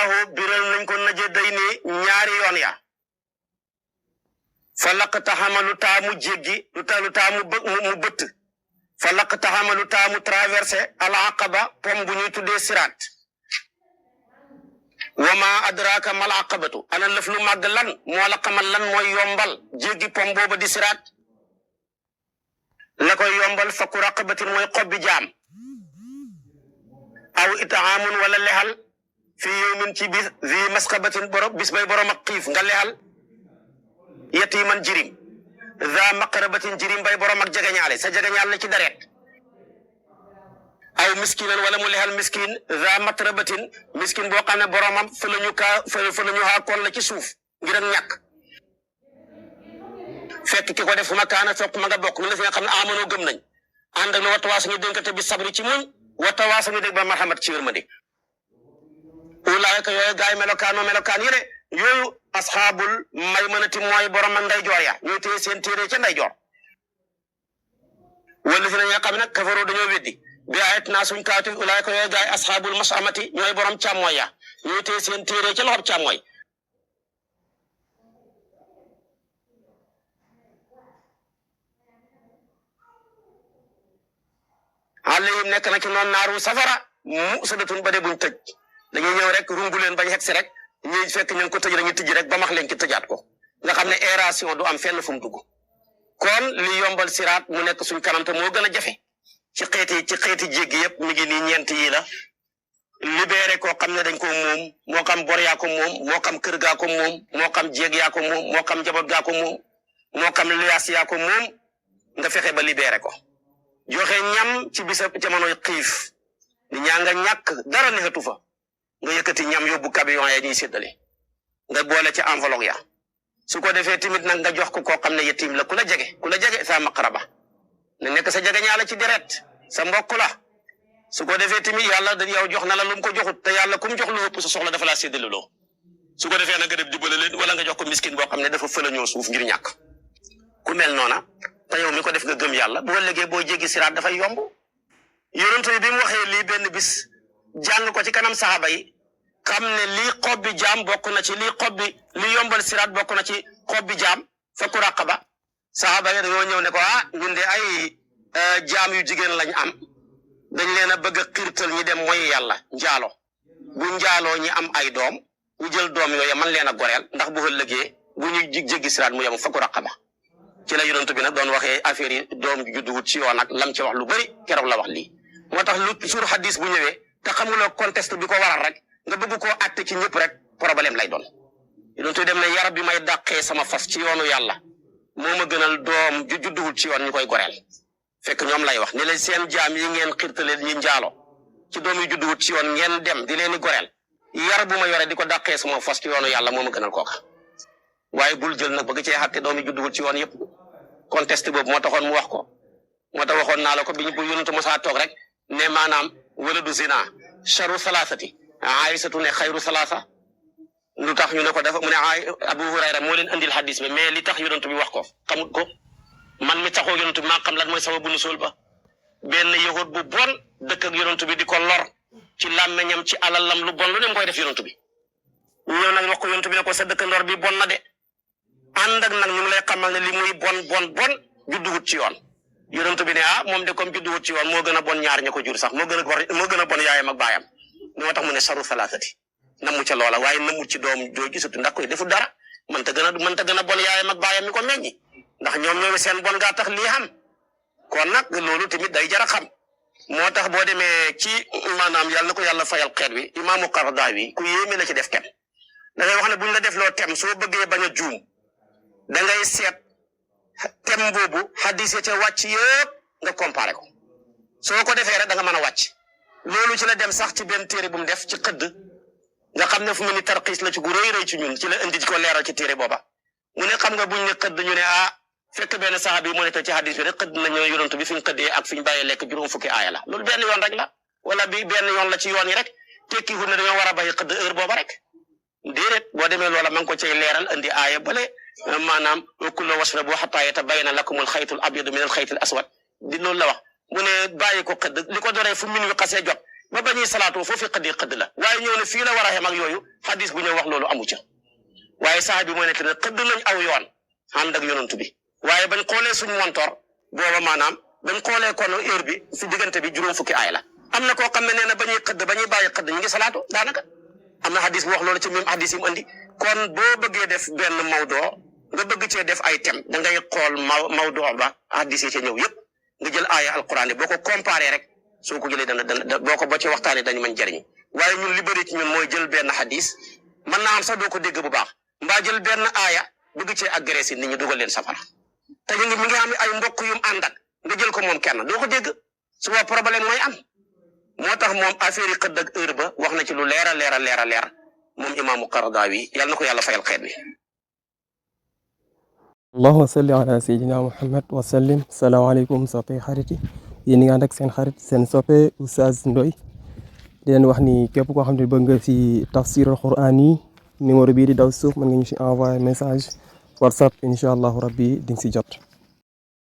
araahu biral nañ ko naje day ni ñaari yoon ya fa laqtaxama lu taamu jéggi lu taamu mu bëtt fa laqtaxama lu taamu traversé al aqaba pom bu ñuy tuddee siraat wama adraka mal aqabatu ana lëf lu màgg lan moo la xamal lan mooy yombal jéggi pom booba di siraat la koy yombal fakku raqabatin mooy xobbi jaam aw itaamun wala lexal fi yawmin ci bis zi masqabatin bis bay borom ak xiif nga lexal yatiman jirim za maqrabatin jirim bay borom ak jegeñaale sa jegeñaale ci dareet aw miskinan wala mu lexal miskin za matrabatin miskin boo xam ne boromam fa la ñu xaakoon la ci suuf ngir ak ñàkk fekk ki ko def fu ma kaana fekk ma nga bokk mi la fi nga xam ne amanoo gëm nañ ànd ak na watawaasu ñu dénkate bi sabri ci muñ watawaasu ñu dégg ba marhamat ci yërmande ulaayka yooyu gaay melokaan yére yooyu asxaabul maymanati mooy borom ak ndeyjoor ya ñooy téye seen téere ca ndeyjoor wala fi na nga xam ne nag kafaroo dañoo weddi bi ayat naa suñ kaawti ulaayka yooyu gaay asxaabul masamati ñooy borom càmmooy ya ñooy téye seen téere ca loxob càmmooy alayhim nekk na ci noon naaru safara musadatun ba de buñ tëj dañuy ñëw rek rungu leen bañ xeg si rek ñuy fekk ñu ko tëj dañuy tijji rek ba max leen ki tëjaat ko nga xam ne aération du am fenn fu mu dugg kon li yombal siraat mu nekk suñ kanam te moo gën a jafe ci xeeti jéggi yëpp mi ngi nii ñeent yi la libéré koo xam ne dañ ko moom moo xam bor yaa ko moom moo xam kër gaa ko moom moo xam jéeg yaa ko moom moo xam njaboot gaa ko moom moo xam liyaas yaa ko moom nga fexe ba libéré ko joxe ñam ci bisa jamonoy xiif ni ñaa nga ñàkk dara neexatu fa nga yëkkati ñam yóbbu camion ya ñuy séddale nga boole ci enveloppe ya su ko defee tamit nag nga jox ko koo xam ne yetim la ku la jege sa maqraba ne nekk sa jege ñaala ci deret sa mbokk la su ko defee tamit yàlla da yow jox na la lu mu ko joxut te yàlla ku mu jox lu ëpp sa soxla dafa laa séddale loo su ko defee nag nga def dimbale leen wala nga jox ko miskin boo xam ne dafa fëla ñoo suuf ngir ñàkk ku mel noona te yow mi ko def nga gëm yàlla boo léegi boo jéggi siraat dafay yomb yonent bi mu waxee lii benn bis jàng ko ci kanam saxaaba yi xam ne lii xob bi jaam bokk na ci lii yombal siraat bokk na ci xob bi jaam fakku raqaba saxaaba yi dañoo ñëw ne ko ñun de ay jaam yu jigéen lañ am dañ leen a bëgg a xiirtal ñi dem mooy yàlla njaalo bu njaaloo ñi am ay doom ñu jël doom yooyu man leen a goreel ndax bu ëllëgee bu ñu jéggi siraat mu yem fakku raqaba ci la yonent bi nag doon waxee affaire yi doom ju judduwut ci yoon ak lam ci wax lu bari keroog la wax lii moo tax lu sur hadis bu ñëwee te xamuloo contexte bi ko waral rek nga bëgg koo àtte ci ñëpp rek problème lay doon yonent bi dem ne yarab bi may dàqee sama fas ci yoonu yàlla moo ma gënal doom ju judduwut ci yoon ñu koy goreel fekk ñoom lay wax ni leen seen jaam yi ngeen xirtaleen ñi njaalo ci doom yu judduwut ci yoon ngeen dem di leen di goreel yar bu ma yore di ko dàqee sama fas ci yoonu yàlla moo ma gënal kooka waaye bul jël nag bëgg cee xàtte doom yi judduwut ci yoon yëpp contexte boobu moo taxoon mu wax ko moo tax waxoon naa la ko bi ñu yonentu Musaa toog rek ne maanaam waladu zina charu salaasati aïsatu ne xayru salaasa lu tax ñu ne ko dafa mu ne Abu Hurayra moo leen andil hadis bi mais li tax yonentu bi wax ko xamut ko man mi taxoo yonentu bi maa xam lan mooy sababu nusul ba benn yahud bu bon dëkk ak yonentu bi di ko lor ci làmmeñam ci alalam lu bon lu ne mu koy def yonentu bi ñu ñëw nag wax ko yonentu bi ne ko sa dëkkandoor bi bon na de ànd ak nag ñu ngi lay xamal ne li muy bon judduwut ci yoon yonent bi ne moom de comme judduwut ci yoon moo gën a bon ñaar ña ko jur sax moo gën a bon yaayam ak baayam moo tax mu ne saru salaasati namu ca loola waaye namu ci doom joo gisatu ndax koy defu dara mënta gën a bon yaayam ak baayam mi ko meññi ndax ñoom seen bon gaa tax lii xam kon nag loolu tamit day jar a xam moo tax boo demee ci maanaam yàlla na ko yàlla fayal xeet wi imaamu Qaradawi ku yéeme la ci def tem da ngay wax ne buñ la def loo tem soo bëggee bañ a juum da ngay seet thème boobu hadis ca wàcc yëpp nga comparé ko soo ko defee rek da nga mën a wàcc loolu ci la dem sax ci benn téere bu mu def ci xëdd nga xam ne fu mu ni tarxiis la ci gu rëy ci ñun ci la indi ko leeral ci téere booba mu ne xam nga buñ ne xëdd ñu ne fekk benn saxaabi yi mu ne te ci hadis bi rek xëdd nañu yonent bi fi ñu xëddee ak fi ñu bàyyee lekk juróom fukki aaya la loolu benn yoon rek la wala bi benn yoon la ci yoon yi rek tekki wu ne dañoo war a bàyyi xëdd heure booba rek déedéet boo demee loola ma ngi ko cay leeral indi aaya bale maanaam kullu washrabu hatta yatabayyana lakumul xaytul abyadu minal xaytil aswad di loolu la wax mu ne bàyyi ko xëdd li ko doree fu min wi xasee jot ba bañuy salaatoo foofu xëdd la waaye ñëw ne fii la war a xem ak yooyu xadis bu ñëw wax loolu amu ca waaye sax bi mooy nekk ne xëdd nañ aw yoon ànd ak yonantu bi waaye bañ xoolee suñ montor booba maanaam bañ xoolee kon heure bi si diggante bi juróom fukki aay la am na koo xam ne nee na bañuy xëdd bañuy bàyyi xëdd ñu ngi salaatoo daanaka am na xadis bu wax loolu ci même xadis yi mu andi kon boo bëggee def benn mawdoo nga bëgg cee def ay thème da ngay xool mawdoo ba xadis yi ca ñëw yëpp nga jël aaya alquran yi boo ko comparé rek soo ko jëlee dana boo ko ba ci waxtaanee dañu mën jëriñ waaye ñun li bëri ci ñun mooy jël benn xadis mën naa am sax doo ko dégg bu baax mbaa jël benn aaya bëgg cee agressé nit ñi dugal leen safara te ñu ngi mi ngi am ay mbokk yum ànd ak nga jël ko moom kenn doo ko dégg suba problème mooy am moo tax moom affaire yi xëdd ak heure ba wax na ci lu leer a leer a leer a leer moom imaamu Qaradawi yàlla na ko yàlla fayal xeet bi allahumma salli ala sayyidina muhammad wa sallim salaamaaleykum soppe xarit yi yéen ñi nga ànd ak seen xarit seen soppe Oustaz Ndoye di leen wax ni képp koo xam ne bëgg nga si tafsirul quran yi numéro bii di daw suuf mën nga ñu si envoyé message whatsapp incha allahu rabbi di nga si jot